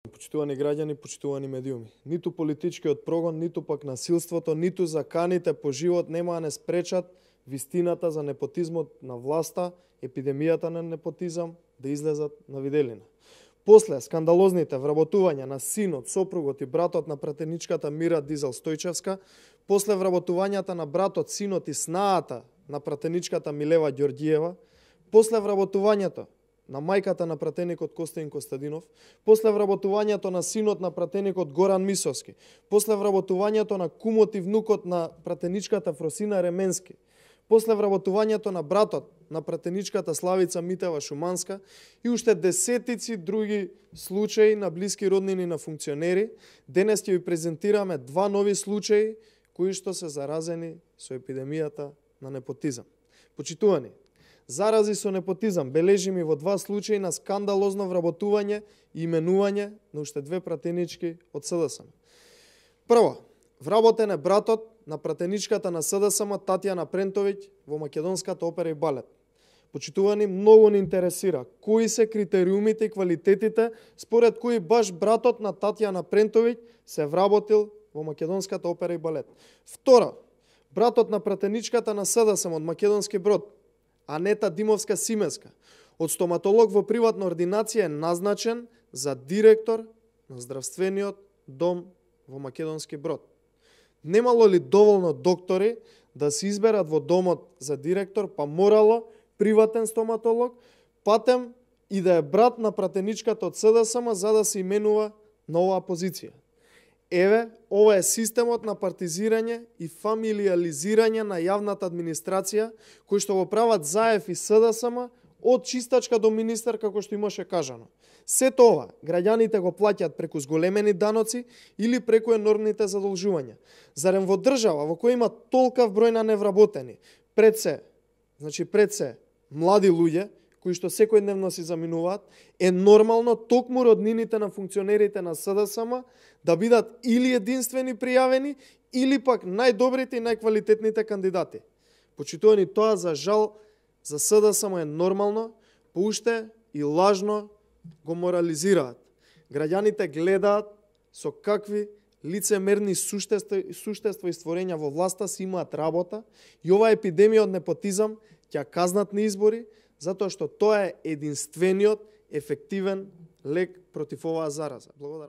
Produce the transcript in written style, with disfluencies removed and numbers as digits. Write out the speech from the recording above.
Почитувани граѓани, почитувани медиуми. Ниту политичкиот прогон, ниту пак насилството, ниту заканите по живот нема да не спречат вистината за непотизмот на власта, епидемијата на непотизам да излезат на виделина. После скандалозните вработувања на синот, сопругот и братот на пратеничката Мира Дизел Стојчевска, после вработувањата на братот, синот и снаата на пратеничката Милева Ѓорѓиева, после вработувањето на мајката на пратеникот Костин Костадинов, после вработувањето на синот на пратеникот Горан Мисовски, после вработувањето на кумот и внукот на пратеничката Фросина Ременски, после вработувањето на братот на пратеничката Славица Митева Шуманска и уште десетици други случаи на блиски роднини на функционери, денес ќе ви презентираме два нови случаи кои што се заразени со епидемијата на непотизам. Почитувани, зарази со непотизам бележими во два случаи на скандалозно вработување и именување на уште две пратенички од СДСМ. Прво, вработен е братот на пратеничката на СДСМ Татјана Прентовиќ во Македонската опера и балет. Почитувани, многу ни интересира кои се критериумите и квалитетите според кои баш братот на Татјана Прентовиќ се вработил во Македонската опера и балет. Второ, братот на пратеничката на СДСМ од Македонски Брод, Анета Димовска Симеска, од стоматолог во приватна ординација е назначен за директор на здравствениот дом во Македонски Брод. Немало ли доволно доктори да се изберат во домот за директор, па морало приватен стоматолог, патем и да е брат на пратеничката од СДСМ за да се именува на оваа позиција. Еве, ова е системот на партизирање и фамилиализирање на јавната администрација, кој што го прават ЗАЕФ и СДСМ од чистачка до министер, како што имаше кажано. Сето ова, граѓаните го плаќаат преку зголемени даноци или преку енормните задолжувања. Зарем во држава во која има толкав број на невработени, пред се млади луѓе, кои што секојдневно си заминуваат, е нормално токму роднините на функционерите на СДСМ да бидат или единствени пријавени, или пак најдобрите и најквалитетните кандидати. Почитувани, тоа за жал за СДСМ е нормално, по уште и лажно го морализираат. Граѓаните гледаат со какви лицемерни суштества и створења во власта си имаат работа и оваа епидемија од непотизам ќе казнат на избори, затоа што тоа е единствениот ефективен лек против оваа зараза. Благодарам.